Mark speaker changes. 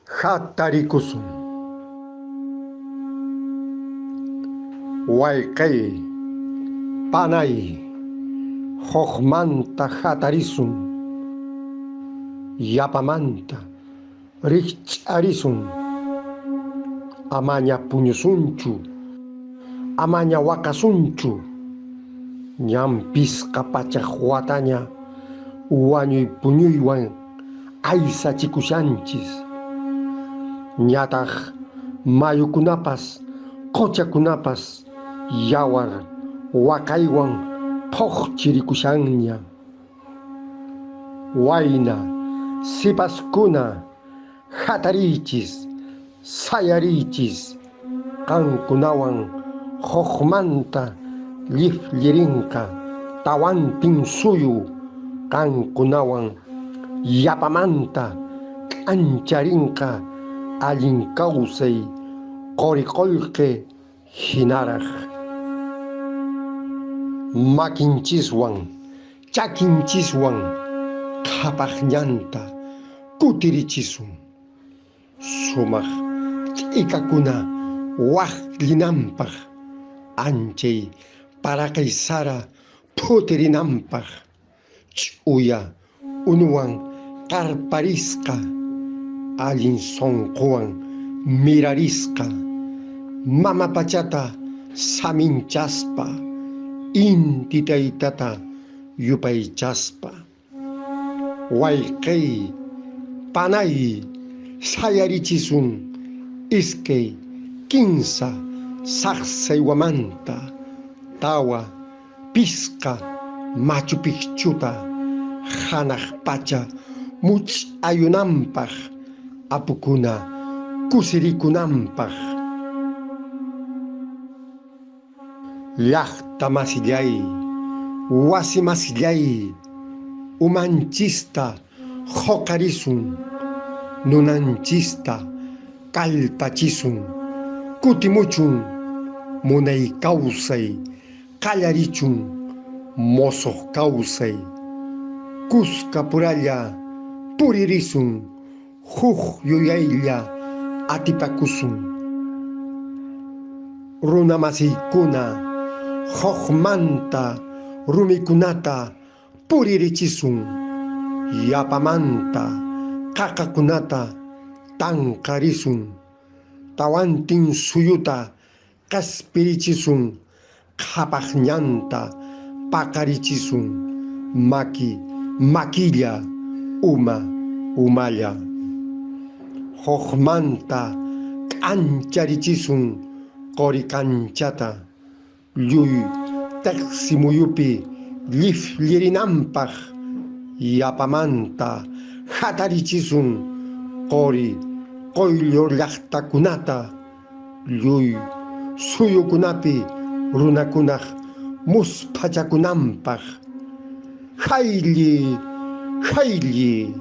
Speaker 1: Hatarikusun. Wayqey, panay, hukmanta hatarisun. Yapamanta rikch'arisun. Amaña puñusunchu, amaña waqasunchu. Ñam pisqa pachak wataña wañuy puñuywan aysachikushanchis. Ñataq mayukunapas quchakunapas yawar waqaywan phuqchirikushanña. Wayna, sipaskuna, hatariychis, sayariychis, qankunawan hukmanta lliphllirinqa tawantin suyu, qankunawan yapamanta k'ancharinqa allin kawsay quri qullqi hinaraq. Makinchiswan, chakinchiswan qhapaq ñanta kutirichisun. Sumaq t'ikakuna waqllinanpaq, anchay paraqay sara phutirinanpaq, ch'uya unuwan qarparisqa, allin sunquwan mirarisqa, mama pachata saminchaspa, inti taytata yupaychaspa. Wayqey, panay, sayarichisun iskay, kinsa saqsaywamanta, tawa, pisqa Machu Picchuta hanaq pacha much'ayunanpaq, apukuna kusirikunanpaq. Llaqta masillay, wasi masillay, umanchista huqarisun, nunanchista kallpachisun, kutimuchun munay kawsay, qallarichun musuq kawsay, kuska puralla puririsun, huk yuyaylla atipakusun. Runa masiykuna, hukmanta rumikunata puririchisun, yapamanta qaqakunata tanqarisun, tawantin suyuta q'ispirichisun, qhapaq ñanta paqarichisun, maki makilla, uma umalla. Hukmanta k'ancharichisun quri kanchata, lluy tiqsimuyupi lliphllirinanpaq, yapamanta hatarichisun quri quyllur llaqtakunata, lluy suyukunapi runakunaq musphachakunanpaq. Haylli, haylli.